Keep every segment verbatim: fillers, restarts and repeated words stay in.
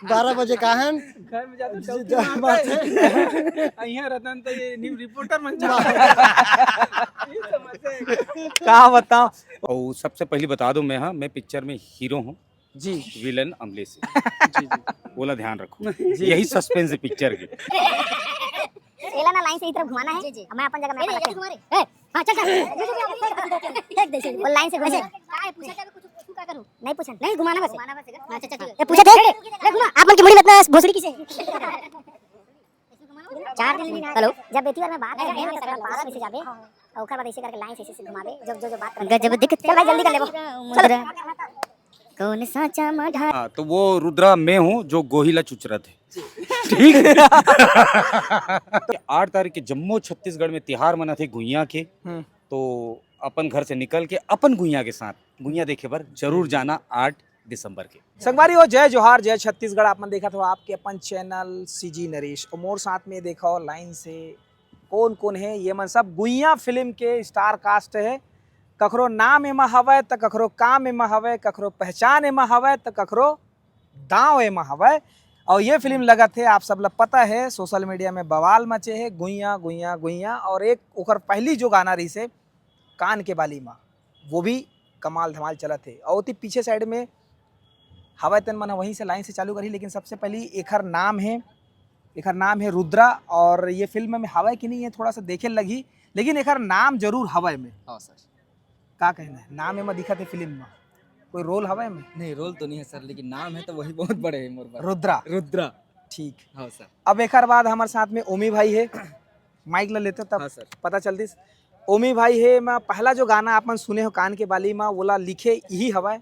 बारह बजे का है। घर में जाता जी, चौकी जा मारता बात है। है। यहाँ रतन तो ये न्यूज रिपोर्टर बन जाता है। ये समस्या है। का बताओ। और सबसे पहली बता दो, मैं, हाँ, मैं पिक्चर में हीरो हूँ, जी। विलन अमलेश है। जी जी। बोला, ध्यान रखो। जी। यही सस्पेंस है पिक्चर की। एला ना लाइन से इस तरफ घुमाना है। जी, जी। मैं अपन जगह में अपन रखें। ए, हाँ, चल, चल। फेंक दे इसे। वो लाइन से घूमेगा। पूछा जावे कुछ, पूछू का करूँ? नहीं पूछन। नहीं, घुमाना बस। घुमाना बस है। अच्छा, अच्छा, ठीक है। ये पूछे थे? ले घुमा। आप मन की मुड़ी में इतना भोसड़ी किसे? चार दिन हेलो, जब बेटी और मैं बात करते हैं, तो पास में से जाबे, और ओकर बाद ऐसे करके लाइन से ऐसे, ऐसे घुमाबे, जब जो जो बात करते हैं। जब दिख चल भाई, जल्दी कर ले वो। चल। कौन साचा मढ़ा। हाँ, तो वो रुद्रा मैं हूँ जो गोहिला चुचरत है। ठीक है। आठ तारीख के जम्मो छत्तीसगढ़ में तिहार मनत हे गुइया के। हम्म। तो अपन घर से निकल के अपन गुइया के साथ गुइया देखे बर जरूर जाना आठ दिसंबर के। संगवारी हो, जय जोहार, जय छत्तीसगढ़। आप मन देखत हो आपके अपन चैनल सीजी नरेश, और मोर साथ में देखो लाइन से कौन कौन है। ये मन सब गुइया फिल्म के स्टार कास्ट है। कखरो नाम एमा हवय त कखरो काम एमा हवय, कखरो पहचान एमा हवय त कखरो दांव एमा हवय। और ये फिल्म लगत है, आप सब ला पता है, सोशल मीडिया में बवाल मचे है, गुइया गुइया गुइया। और एक ओकर पहली जो गाना रहिस है कान के बाली मा, वो भी कमाल धमाल चलत है। और ओती पीछे साइड में हवय तेन मन ह वहीं से लाइन से चालू करही, लेकिन सबसे पहली एखर नाम है, एखर नाम है रुद्रा। और ये फिल्म में हवय कि नहीं, ये थोड़ा सा देखे लगही, लेकिन एखर नाम जरूर हवय में। हाँ सर। का कहना है, नाम एमा दिखत है फिल्म में, कोई रोल हवय में? नहीं, रोल तो नहीं है सर, लेकिन नाम है तो वही बहुत बड़े है मोर बर। रुद्रा। रुद्रा। ठीक। हाँ सर। अब एकर बाद हमर साथ में ओमी भाई है, माइक ला लेते तब हाँ सर। पता चलतिस। ओमी भाई है, मैं पहला जो गाना आप मन सुने हो कान के बाली मा, वोला लिखे यही हवय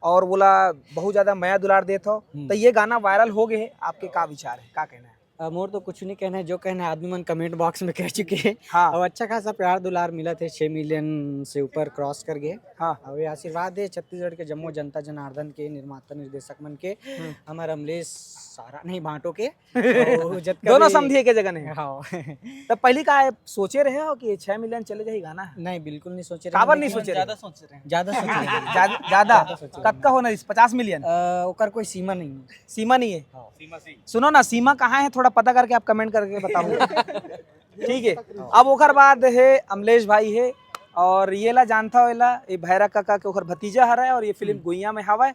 और वोला बहुत ज्यादा मया दुलार देत हो। हम्म। तो ये गाना वायरल हो गए है, आपके का विचार है, का कहना है? अ, मोर तो कुछ नहीं कहना है, जो कहना है आदमी मन कमेंट बॉक्स में कह चुके हैं। हाँ। और अच्छा खासा प्यार दुलार मिलत है, छः मिलियन से ऊपर क्रॉस कर गए। हाँ। और ये आशीर्वाद है छत्तीसगढ़ के जम्मो जनता जनार्दन के, निर्माता निर्देशक मन के, हम्म। हमार अमलेश सारा नहीं, भांटो के। और जतका दोनों भी समधी एके जगह नहीं। हाँ। तो पहली का आप सोचे रहे हो कि छह मिलियन चले जाही गाना? नहीं, बिल्कुल नहीं सोचे रहे, काबर नहीं लेकिन सोचे रहे? सोच रहे हैं। ज्यादा सोचे रहे। ज्यादा, ज्यादा? सोचे रहे। कतका होना इस पचास मिलियन? अ, ओकर कोई सीमा नहीं है। सीमा नहीं है। सीमा सिंह। सुनो ना, सीमा कहाँ है, थोड़ा पता करके आप कमेंट करके बताओ। ठीक है, अब ओकर बाद है अमलेश भाई है, और ये ला जानता हो, एला, ये भैरा काका के ओकर भतीजा हरा है, और ये फिल्म गुइया में हवा है,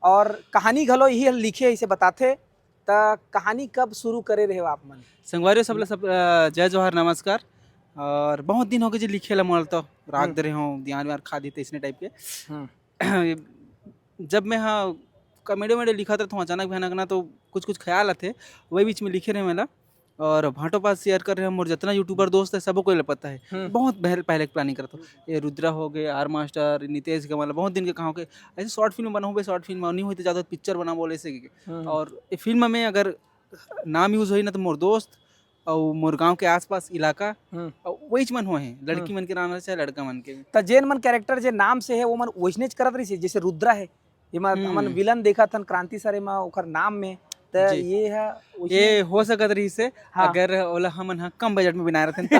और कहानी घलो यही लिखे, इसे बताते। त कहानी कब शुरू करे रहे हो आप मन? संगवारी हो, सबला सब, अ, जय जोहार, नमस्कार। और बहुत दिन हो गए जी लिखे ला, मोल तो राख दे रहे हो, ध्यान व्यान खा देते इसने टाइप के। हम्म। जब मैं, हाँ, कॉमेडी वॉमेडी लिखत रहता हूँ, अचानक भयानक ना, तो कुछ कुछ ख्याल आते, वही बीच में लिखे रहे मेला। और भांटो पास शेयर कर रहे हैं, मोर जितना यूट्यूबर दोस्त है, सबको कोई पता है। हम्म। बहुत पहले, पहले प्लानिंग करता हूँ। ये रुद्रा हो गए, आर मास्टर, नितेश गमल, बहुत दिन के कहाँ के, ऐसे शॉर्ट फिल्म बनाऊँ भाई, शॉर्ट फिल्म नहीं हुई तो ज़्यादा पिक्चर बना बोले से। हम्म। और ये फिल्म में अगर नाम यूज होई ना, तो मोर दोस्त और मोर गांव के आसपास इलाका, हम्म। और वही मन हुए हैं, लड़की मन के नाम है चाहे लड़का मन के। त जेन मन कैरेक्टर जे नाम से है, वो मन वैसनेच करत रही, जैसे रुद्रा है, ये मन हम्म। हमन विलन देखत हन, क्रांति सर एमा ओकर नाम में, त जी। ये है वैसने- ये हो सकत रही से, हाँ। अगर ओला हमन हा कम बजट में बनाए रहते,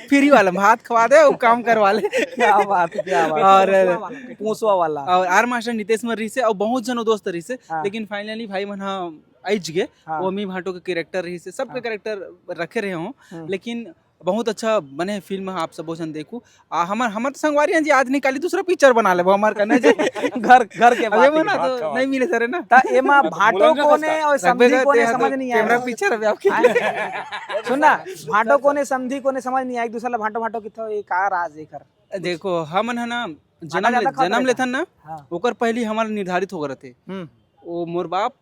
फ्री वाला भात खवा दे, वो काम करवा ले। क्या बात है, क्या बात है। और पोसवा वाला। और आर मास्टर नितेश मन रही से, और बहुत जनो दोस्त रही से, हाँ। लेकिन फाइनली भाई मन हा आइज गे, हाँ। वो मी भांटो के कैरेक्टर रही से, सबके हाँ। कैरेक्टर रखे रहे हो, हम्म। लेकिन बहुत अच्छा बने फिल्म, आप सब जन देखू। आ, हमर, हमर तो संगवारी हैं जी, आज नहीं काली दूसरा पिक्चर बना लेबो, हमार कहना जी। घर, घर के अबे बात मना है। तो नहीं मिले सर ना। त एमा भांटो कोने और समधी कोने समझ नहीं आया। कैमरा पीछे रहे आपके। सुन ना, भांटो कोने समधी कोने समझ नहीं आया, एक दूसरा ला भांटो भांटो किथो, ये का राज है कर? देखो, हमन है ना, जन्म ज्यादा ले, खाओ जन्म तो लेथन ना, हाँ। ओकर पहली हमार निर्धारित हो गए थे। हम्म। वो मोर बाप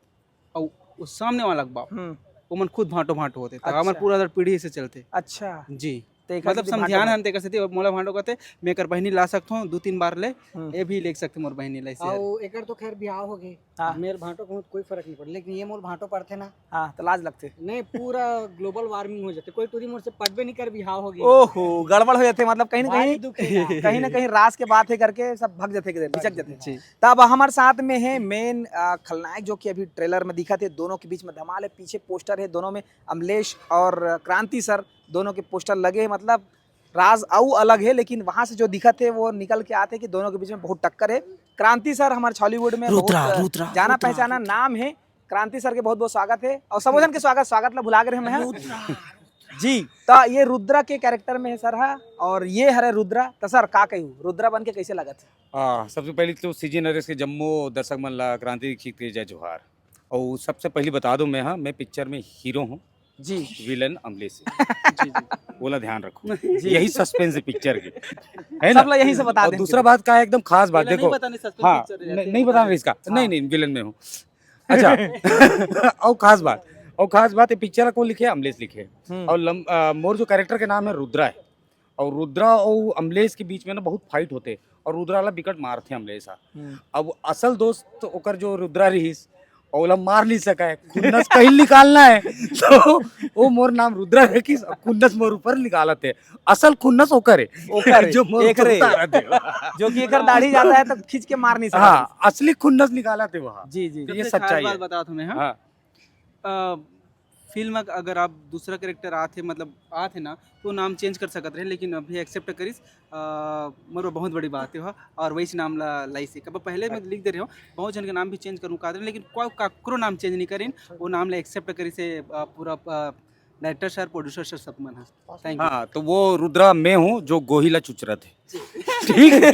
और उस सामने वाला बाप, हम्म। वो मन खुद भांटो भांटो होते थे। अच्छा। हमार पूरा पीढ़ी से चलते। अच्छा। जी। तो एकर मतलब सेती समझियान भांटो हन ते कहते थे, मोला भांटो कहते, मैं कर बहनी ला सकता हूँ, दो तीन बार ले, हम्म। ये भी ले सकते मोर बहनी ला इसे। और एकर तो खैर बिहाव हो गए। हाँ। मेर भांटो को कोई फर्क नहीं पड़े, लेकिन ये मोर भांटो पड़ते ना, हाँ, तो लाज लगते। नहीं, पूरा ग्लोबल वार्मिंग हो जाते। कोई टूरी मोर से पटबे नहीं कर, बिहाव हो गई। ओहो, गड़बड़ हो जाते, मतलब कहीं ना भारी कहीं, दुखेगा। कहीं ना कहीं राज के बात है करके सब भग जाते, बिचक जाते। जी। तब हमारे साथ में है मेन खलनायक, जो कि अभी ट्रेलर में दिखा थे, दोनों के बीच में धमाल है, पीछे पोस्टर है, दोनों में अमलेश और क्रांति सर, दोनों के पोस्टर लगे हैं। मतलब राज अउ अलग है, लेकिन वहां से जो दिखा थे वो निकल के आते कि दोनों के बीच में बहुत टक्कर है। क्रांति सर हमारे छॉलीवुड में रुद्रा, बहुत, अ, रुद्रा, जाना रुद्रा, पहचाना रुद्रा। नाम है, क्रांति सर के बहुत बहुत स्वागत हे, और सबो झन के स्वागत, स्वागत ला भुला गे रहेंव मैं ह। जी, त ये रुद्रा के कैरेक्टर में हे सर ह, और ये हरे रुद्रा। त सर, का कहिहू, रुद्रा बन के कइसे लगत हे? आ, सबसे पहली तो सीजी नरेश के जम्मो दर्शक मन ला क्रांति दीक्षित के जय जोहार। और सबसे पहली बता दूं मैं, हाँ, मैं पिक्चर में हीरो हूँ, जी। विलन अमलेश। जी, जी। ओला ध्यान रखो। जी। यही सस्पेंस है पिक्चर के, है ना? सब लोग यही से बता और देंगे। दूसरा बात का है, एकदम खास बात, ये नहीं देखो। बताने सस्पेंस हाँ, पिक्चर है, नहीं, ऐसे नहीं बता बताना रहे इसका। हाँ। नहीं, नहीं, विलन में हूँ। अच्छा। और खास बात, और खास बात, ये पिक्चर ला कौन लिखे? अमलेश लिखे। हम्म। और लम-, आ, मोर जो कैरेक्टर के नाम है रुद्रा है, और रुद्रा और अमलेश के बीच में ना बहुत फाइट होते, और रुद्रा ला बिकट मारथे अमलेश हा। हम्म। अब असल दोस्त ओकर जो रुद्रा रहिस, ओला मार नहीं सका है, खुन्नस कहीं निकालना है, तो वो मोर नाम रुद्रा रखिस, और खुन्नस मोर ऊपर निकालत है। असल खुन्नस ओकर है, ओकर है, जो मोर एकर ऊपर है। उतारत है। जो कि एकर दाढ़ी ज्यादा है, तो खींच के मार नहीं सका। हाँ, असली खुन्नस निकालत है वहाँ। जी, जी। तो ये सबसे खास सच्चाई बात है। बता तुम्हें, हाँ? हाँ। अ, फिल्म अग-, अगर आप दूसरा कैरेक्टर आथे, मतलब आथे ना, तो नाम चेंज कर सकत रहे, लेकिन अभी एक्सेप्ट करिस, अ, मोर बहुत बड़ी बात है। और वही नाम ला लाइस। अब पहले मैं लिख दे रहे हो, बहुत जन के नाम भी चेंज करूँ कहत रहे, लेकिन कोई काकरो नाम चेंज नहीं करिन, वो नाम ला एक्सेप्ट करिस हे, अ, पूरा, अ, डायरेक्टर सर, प्रोड्यूसर सर, सब मन ह। Thank you। हाँ, तो वो रुद्रा मैं हूँ जो गोही ला चुचरत है। ठीक है।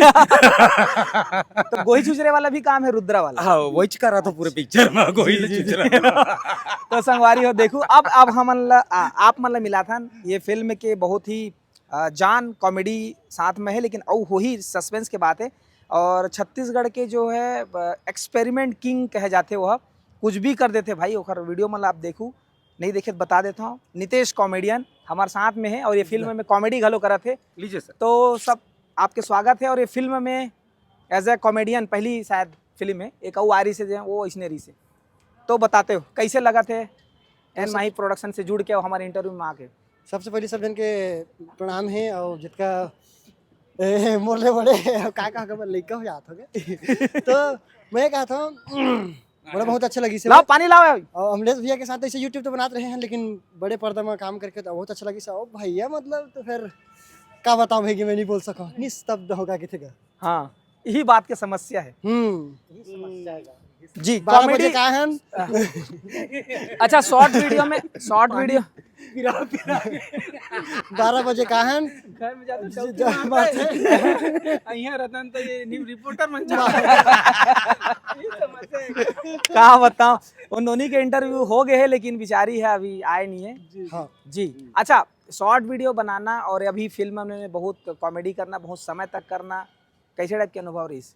तो गोही चुचरे वाला भी काम है रुद्रा वाला। हाँ, वही करा था पूरे पिक्चर में, गोही ला जी, जी। चुचरत है। तो संगवारी हो, देखो, अब, अब हमन ला, आ, आप मन ला मिलाथन ये फिल्म के बहुत ही, आ, जान कॉमेडी साथ में है, लेकिन अउ होही सस्पेंस के बात है। और छत्तीसगढ़ के जो है, आ, एक्सपेरिमेंट किंग कहे जाते, वो कुछ भी कर देते भाई, ओकर वीडियो मन ला आप देखू, नहीं देखे तो बता देता हूँ, नितेश कॉमेडियन हमारे साथ में है और ये फिल्म में कॉमेडी घलो करत है। लीजिए सर। तो सब आपके स्वागत है और ये फिल्म में एज ए कॉमेडियन पहली शायद फिल्म है, एक अउ आ रही से जे वो इसने रही से। तो बताते हो कैसे लगत है एन तो सब माही प्रोडक्शन से जुड़ के और हमारे इंटरव्यू में आके? सबसे पहले सब जन के प्रणाम है और जितका ए, मोर ले बड़े का का का लइका हो जात हो गए। तो मैं कहत हूँ, मोला बहुत अच्छा लगिस हे लाओ, भाई। पानी लाओ भाई। और अमलेश भैया के साथ ऐसे YouTube तो बनात रहे हैं, लेकिन बड़े पर्दा में काम करके तो बहुत अच्छा लगिस हे। ओ भैया, मतलब, तो फिर का बताओ भाई कि मैं नहीं बोल सका, निस्तब्ध होगा किथे का। हाँ, यही बात की समस्या है। हम्म। यही समस्या है। जी, बारह कॉमेडी बजे का हन? अच्छा, शॉर्ट वीडियो में, शॉर्ट वीडियो। बारह बजे का हन? घर में जाते ज-, चौकी ज-, मारते हैं। यहाँ रतन तो ये न्यू रिपोर्टर बन जाता है। ये समस्या है। का बताओ, वो नोनी के इंटरव्यू हो गए है, लेकिन बिचारी है, अभी आए नहीं है। जी। हाँ। जी। अच्छा, शॉर्ट वीडियो बनाना और अभी फिल्म में बहुत कॉमेडी करना, बहुत समय तक करना, कैसे टाइप के अनुभव रहिस?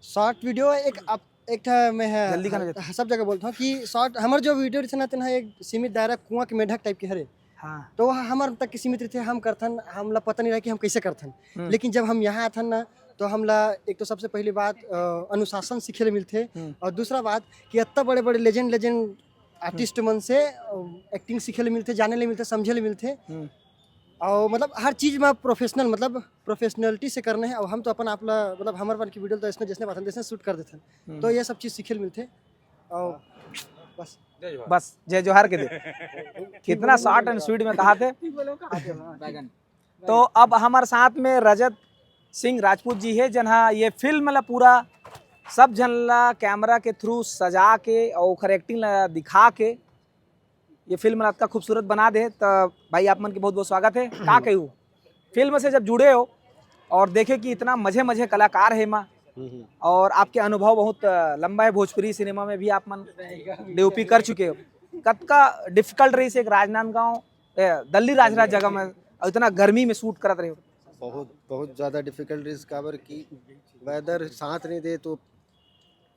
शॉर्ट वीडियो एक अप-, एक ठा मैं है, जल्दी करना हाँ, चाहता हूँ। सब जगह बोलता हूँ कि शॉर्ट, हमर जो वीडियो रहिथे ना, तेन ह एक सीमित दायरा, कुआं के मेढक टाइप के हरे। हाँ। तो वह हमर तक के सीमित रहिथे, हम करथन, हमला पता नहीं रहे कि हम कैसे करथन। हम्म। लेकिन जब हम यहाँ आथन ना, तो हमला एक तो सबसे पहली बात, अ, अनुशासन सीखे ले मिलथे, हम्म। और दूसरा बात कि इतना बड़े-बड़े लेजेंड, लेजेंड आर्टिस्ट मन से, अ, एक्टिंग सीखे ले मिलथे, जाने ले मिलथे, समझे ले मिलथे। हम्म। और मतलब हर चीज में प्रोफेशनल, मतलब प्रोफेशनलिटी से करना है। और हम तो अपन आप ला, मतलब हमर मन की वीडियो तो इसने जैसने बात है, जैसने शूट कर देथन। हम्म। तो ये सब चीज सीखे ले मिलथे। और बस। बस, जय जोहार के दे। कितना शॉर्ट एंड स्वीट में कहा थे। बैगन। तो अब हमारे साथ में रजत सिंह राजपूत जी है, जन हा ये फिल्म ला पूरा सब झन ला कैमरा के थ्रू सजा के और ओखर एक्टिंग ला दिखा के ये फिल्म ला अतका खूबसूरत बना दे। तो भाई, आप मन के बहुत बहुत स्वागत है। का कहू, फिल्म से जब जुड़े हो और देखे कि इतना मजे मजे कलाकार है एमा, हम्म, हम्म। और आपके अनुभव बहुत, अ, लंबा है, भोजपुरी सिनेमा में भी आप मन ड्यूटी कर चुके हो, कतका डिफिकल्ट रहिस एक राजनांदगांव, ए, दल्ली राजराज जगह में, और इतना गर्मी में शूट करत रहे हो? बहुत, बहुत ज्यादा डिफिकल्ट रहिस, काबर कि वेदर साथ नहीं दे तो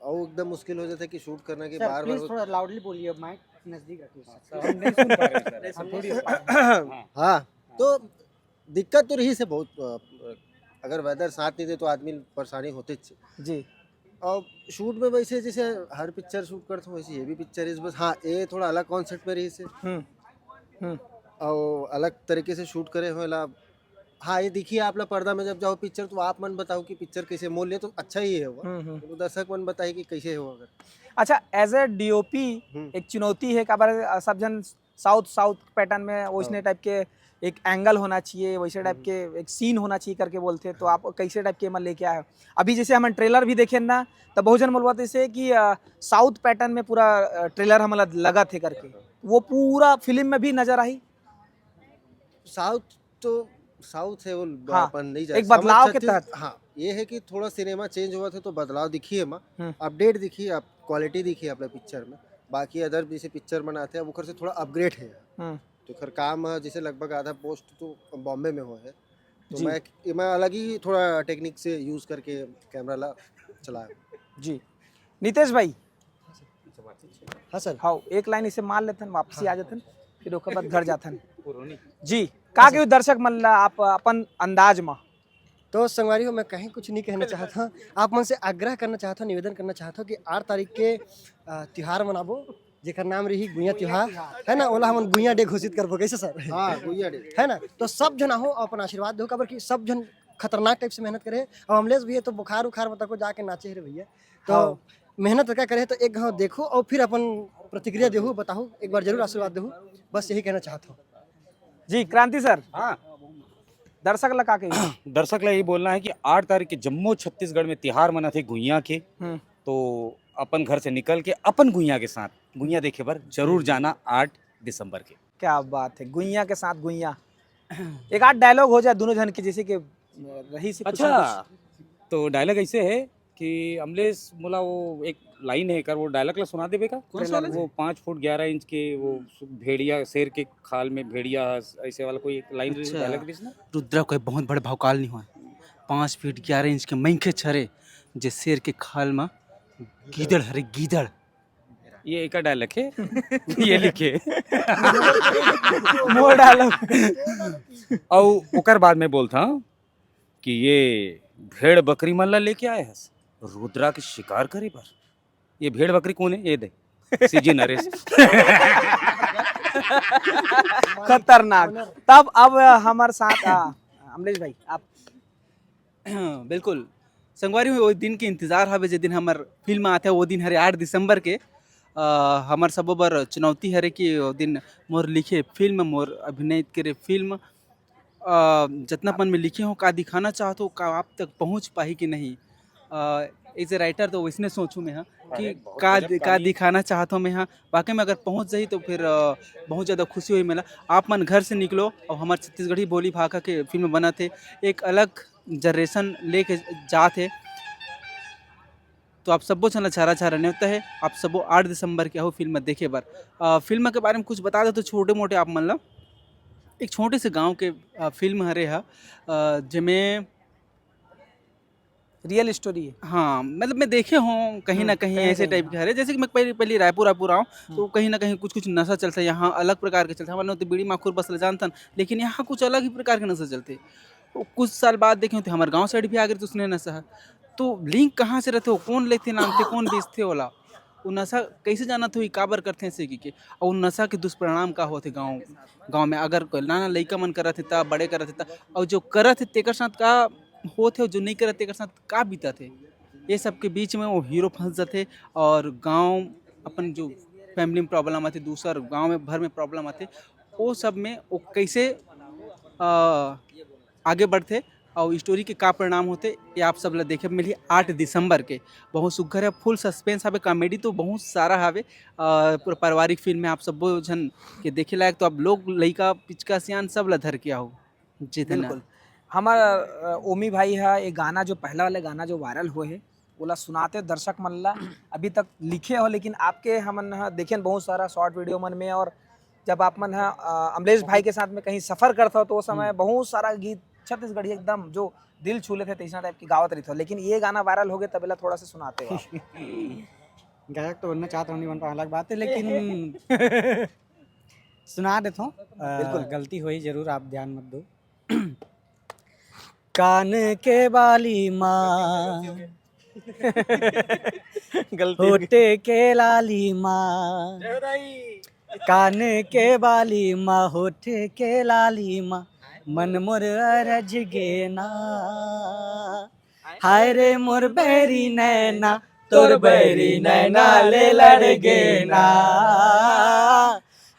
और एकदम मुश्किल हो जाता है कि शूट करना के सर, बार बार प्लीज थोड़ा लाउडली बोलिए, माइक नजदीक रखिए। सर, हम नहीं सुन पा रहे हैं, सर। ऐसा थोड़ी होता है। हाँ। हाँ, तो दिक्कत तो रहिस हे बहुत, अ, अगर वेदर साथ नहीं दे तो आदमी परेशानी होते च। जी। और शूट में वैसे जैसे हर पिक्चर शूट करता हूँ, वैसे ये भी पिक्चर इस बस, हाँ, ये थोड़ा अलग कॉन्सेप्ट में रहिस हे। हम्म, हम्म। और अलग तरीके से शूट करे हो ला। हाँ, ये देखिए, आप ला पर्दा में जब जाओ पिक्चर, तो आप मन बताओ कि पिक्चर कैसे, मोर ले तो अच्छा ही है वो। हम्म, हम्म। तो दर्शक मन बताए कि कैसे हो अगर। अच्छा, एज ए डीओपी हम्म। एक चुनौती है, काबर, अ, सब जन साउथ, साउथ पैटर्न में वैसने हाँ। टाइप के एक एंगल होना चाहिए, वैसे टाइप के एक सीन होना चाहिए करके बोलते, तो आप कैसे टाइप के एमा लेके आए हो? अभी जैसे हमन ट्रेलर भी देखे ना, तो बहुत झन बोलवाथे से कि साउथ पैटर्न में पूरा ट्रेलर हमला लगा थे करके, वो पूरा फिल्म में भी नजर आई। साउथ तो साउथ है, वो हाँ, अपन नहीं जा एक समझ बदलाव के सकते। तहत। हाँ, ये है कि थोड़ा सिनेमा चेंज हुआ था तो बदलाव दिखी है माँ। हम्म। अपडेट दिखी, आप क्वालिटी दिखी अपने पिक्चर में। बाकी अदर जैसे पिक्चर बनाते हैं, वो से थोड़ा अपग्रेड है। हम्म, तो खैर काम है, जैसे लगभग आधा पोस्ट तो बॉम्बे में हुआ है, तो जी। मैं मैं अलग ही थोड़ा टेक्निक से यूज करके कैमरा ला चलाया। जी। नितेश भाई, हाँ सर। हाँ, एक लाइन इसे मार लेथन, वापसी आ जाथन, फिर ओकर बाद घर जाथन। जी, का के दर्शक मन ला आप अपन अंदाज मा? तो संगवारी हो, मैं कहीं कुछ नहीं कहना चाहता हूँ। आप मन से आग्रह करना चाहता हूँ, निवेदन करना चाहता हूँ कि आठ तारीख के अ, तिहार मनाबो, जेकर नाम रही गुइया तिहार, है ना? ओला हमन गुइया डे घोषित करबो, कैसे सर? हाँ, गुइया डे। है ना? तो सब झन आहो, अपन आशीर्वाद दो, काबर कि सब झन खतरनाक टाइप से मेहनत करे। अब अमलेश भैया तो बुखार उखार में तको जाके नाचे रे भैया, तो हाँ। मेहनत का करे तो एक घाव देखो और फिर अपन प्रतिक्रिया देहू, बताहू, एक बार जरूर आशीर्वाद देहू, बस यही कहना चाहता हूँ। जी, क्रांति सर, हाँ। दर्शक ला का कही? दर्शक ला यही बोलना है कि आठ तारीख के जम्मो छत्तीसगढ़ में तिहार मनाथे गुइया के, हम्म। तो अपन घर से निकल के अपन गुइया के साथ गुइया देखे बर जरूर जाना आठ दिसंबर के। क्या बात है, गुइया के साथ गुइया। एक आध डायलॉग हो जाए दोनों झन के, जैसे कि रही से कुछ ना अच्छा, तो डायलॉग ऐसे है कि अमलेश मोला वो एक लाइन है कर, वो डायलॉग ला सुना देबे का? कौन सा वाला? वो पाँच फुट ग्यारह इंच के वो भेड़िया, शेर के खाल में भेड़िया, ऐसे वाला कोई एक लाइन अच्छा। डायलॉग रही ना। रुद्रा कोई बहुत बड़े भौकाल नहीं हुआ। पाँच फीट ग्यारह इंच के मैंखे छरे, जे शेर के खाल में गीदड़ हरे, गीदड़। ये एक डायलॉग है, ये लिखे। मोर डायलॉग। और ओकर बाद में बोलता हूँ कि ये भेड़ बकरी मन ला लेके आए हस रुद्रा के शिकार करे बर। ये भेड़ बकरी कौन है? ये दे, सीजी नरेश। खतरनाक। तब अब हमारे साथ आ, अमलेश भाई, आप बिल्कुल संगवारी हो, वो दिन के इंतजार हवे, जे दिन हमर फिल्म आथे, वो दिन हरे आठ दिसंबर के। अ, हमर सबो बर चुनौती हरे कि वो दिन मोर लिखे फिल्म, मोर अभिनय करे फिल्म, अ, जतना पन में लिखे हो, का दिखाना चाहत हो, का आप तक पहुँच पाही कि नहीं। अ, एज ए राइटर तो वैसने सोचूँ मैं, हाँ, कि अरे, बहुत का गजब का कहानी। दिखाना चाहत हो मैं, हाँ, वाकई में अगर पहुँच जाही तो फिर अ, बहुत ज़्यादा खुशी होही। मेला आप मन घर से निकलो और हमार छत्तीसगढ़ी बोली भाखा के फिल्म बनत हे, एक अलग जनरेशन लेके जात हे। तो आप सब्बो झन ला छारा छारा नेवता है, आप सब्बो आठ दिसंबर के हो फिल्म देखे बर। अ, फिल्म के बारे में कुछ बता दो तो छोटे मोटे आप मन ला। एक छोटे से गांव के अ, फिल्म हरे हा, अ, जेमे रियल स्टोरी है। हाँ, मतलब मैं देखे हूँ कहीं ना हम्म, कहीं कहीं ना ऐसे कहीं, टाइप के हरे। जैसे कि मैं पहले पहले रायपुर रायपुर आऊँ तो कहीं ना कहीं कुछ कुछ नशा चलता है, यहाँ अलग प्रकार के चलता है। हमन तो बीड़ी माखुर बस ले जानतन, लेकिन यहाँ कुछ अलग ही प्रकार के नशा चलते। तो कुछ साल बाद देखे तो हमारे गाँव साइड भी आ गए तो उसने नशा है। तो लिंक कहाँ से रहते हो, कौन लेते नानते, कौन बेचते होला, वो नशा कैसे जानत हो, काबर करते हैं से कि के, और नशा के दुष्परिणाम का होते गाँव गाँव में। अगर कोई नाना लइका मन करत है ता, बड़े करत है ता, और जो करत है तेकर साथ का होत है, जो नहीं करत तेकर साथ का बीतत है, ये सब के बीच में वो हीरो फंस जाते और गांव अपन जो फैमिली में प्रॉब्लम आते, दूसर गांव में भर में प्रॉब्लम आते, वो सब में वो कैसे अ, आगे बढ़ते और स्टोरी के का परिणाम होते, ये आप सब ला देखे मिली आठ दिसंबर के। बहुत सुघर है, फुल सस्पेंस हवे, कॉमेडी तो बहुत सारा हवे, अ, पूरा पारिवारिक फिल्म है, आप सब्बो झन के देखे लायक। तो आप लोग लइका पिचका सियान सब ला धर के आओ। जी धन्यवाद। बिल्कुल। हमार अ, ओमी भाई हा ये गाना जो पहला वाला गाना जो वायरल हुए है, ओला सुनाते दर्शक मन ला। अभी तक लिखे हो, लेकिन आपके हमन हा देखेन बहुत सारा शॉर्ट वीडियो मन में, और जब आप मन हा अ, अमलेश भाई के साथ में कहीं सफर करता हो तो वो समय बहुत सारा गीत छत्तीसगढ़ी एकदम जो दिल छू लेते तैसा टाइप की गावत रही हो, लेकिन ये गाना वायरल हो गए तबेला थोड़ा सा सुनाते हो आप। गायक तो बनना चाहता हूँ, नहीं बन पाया, अलग बात है, लेकिन सुना देता हूँ। अ, बिल्कुल। गलती हुई जरूर, आप ध्यान मत दो। कान के बाली माँ, गलती होटे के लाली माँ, कान के बाली माँ, होटे के लाली माँ, मन मोर अरज गेना। हाय रे मोर बैरी नैना, तोर बैरी नैना ले लड़ गेना।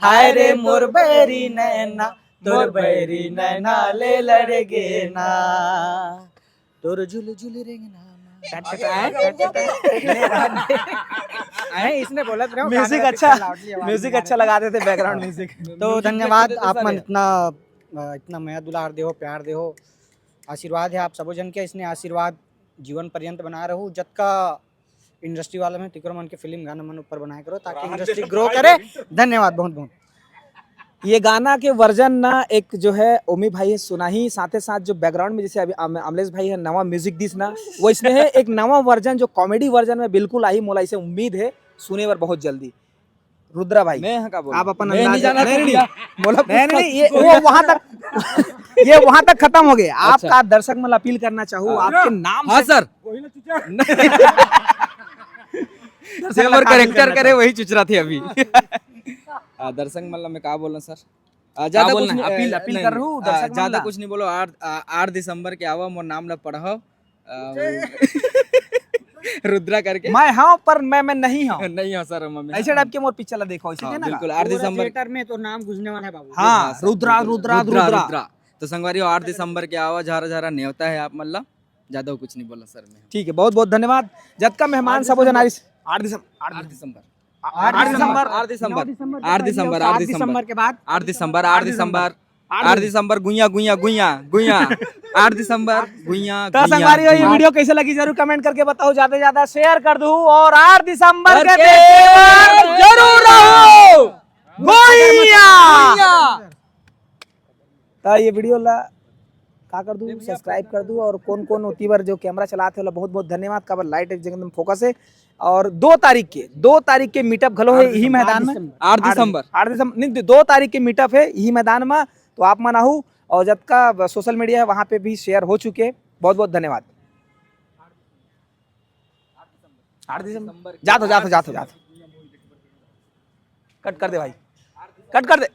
हाय रे मोर बैरी नैना, तोर बैरी नैना ले लड़ गे ना, तोर झुल झुल रेंगना। अरे, इसने बोलत रहे हो, म्यूजिक कान में अच्छा, पिक्चर लाउडली आवाज म्यूजिक में आ अच्छा रहा है। लगा देते, बैकग्राउंड म्यूजिक। तो धन्यवाद, आप मन इतना, अ, इतना मया दुलार देहो, प्यार देहो, आशीर्वाद है आप सबो जन के, इसने आशीर्वाद जीवन पर्यंत बना रहू। जतका इंडस्ट्री वाला में तिकरो मन के फिल्म गाना मन ऊपर बनाए करो, ताकि इंडस्ट्री ग्रो करे। धन्यवाद बहुत बहुत। ये गाना के वर्जन ना, एक जो है ओमी भाई है सुनाही, साथे साथ जो बैकग्राउंड में जैसे अभी अम-, अमलेश भाई है नवा म्यूजिक दिस ना, वो इसमें है एक नवा वर्जन जो कॉमेडी वर्जन में बिल्कुल आही, मोला इसे उम्मीद है सुने बर बहुत जल्दी। रुद्रा भाई, मैं यहाँ का बोलूं? आप अपन मैं अंदाज नहीं जाना नहीं, नहीं, भैया। नहीं। बोला नहीं, नहीं, नहीं, ये वो वहां तक ये वहां तक खत्म हो गया। अच्छा। आपका दर्शक मन ला अपील करना चाहूँ, हाँ। आपके नाम हाँ से सर। वही ना चुचा। नहीं। दर्शक से ला और का अपील करेक्टर करना करे चाहूँ? वही चुचरा थे अभी। आ, दर्शक मन ला मैं का बोलना सर? आ, का ज्यादा बोलना कुछ है? नहीं, अपील, अपील नहीं, कर रहू, आ, दर्शक मन ज्यादा ला। कुछ नहीं बोलो। आठ, आ, आठ दिसंबर के आवा, मोर नाम ला पढ़ो। आ, रुद्रा करके। मैं हाँ, पर मैं, मैं नहीं हूँ। नहीं हूँ सर, मैं ऐसे टाइप के मोर पिक्चर ला देखो, इसे हाँ, कहना बिल्कुल, का? आठ पूरा दिसंबर। थिएटर में तो नाम गूंजने वाला है बाबू। हाँ, बिल्कुल सर। रुद्रा, रुद्रा, रुद्रा, रुद्रा। रुद्रा। तो संगवारी हो, आठ दिसंबर के आवा, झारा झारा नेवता है आप मन ला, ज्यादा कुछ नहीं बोला सर मैं। ठीक है, बहुत बहुत धन्यवाद। जतका मेहमान आठ सबो जन दिसंबर। आइस, आठ दिसंबर, आठ आठ दिसंबर। दिसंबर। आठ दिसंबर। आठ दिसंबर। नौ दिसंबर के आठ पहले दिसंबर, और आठ सात दिसंबर। दिसंबर के बाद। आठ दिसंबर, आठ आठ दिसंबर। दिसंबर। आठ आठ दिसंबर, गुइया, गुइया, गुइया, गुइया। आठ दिसंबर, गुइया, तो गुइया, संगवारी हो, ये गुइया। वीडियो कैसे लगी जरूर कमेंट करके बताओ, ज्यादा से ज्यादा शेयर कर दो और आठ दिसंबर और के के तेवर जरूर रहो। गुइया। गुइया। तो ये वीडियो ला का कर दू, सब्सक्राइब कर दू, और कौन कौन ओती बर जो कैमरा चलाते होला, बहुत बहुत धन्यवाद। काबर लाइट एक जगह में फोकस है। और दो तारीख के, दो तारीख के मीटअप घलो है यही मैदान में। आठ दिसंबर। आठ दिसंबर। आठ दिसंबर, नहीं, दो तारीख के मीटअप है यही मैदान में। तो आप मन आहू, और जतका सोशल मीडिया है वहाँ पे भी शेयर हो चुके हैं। बहुत बहुत धन्यवाद। आठ दिसंबर। जात हो, जात हो, जात हो, जात हो। कट कर दे भाई, कट कर दे।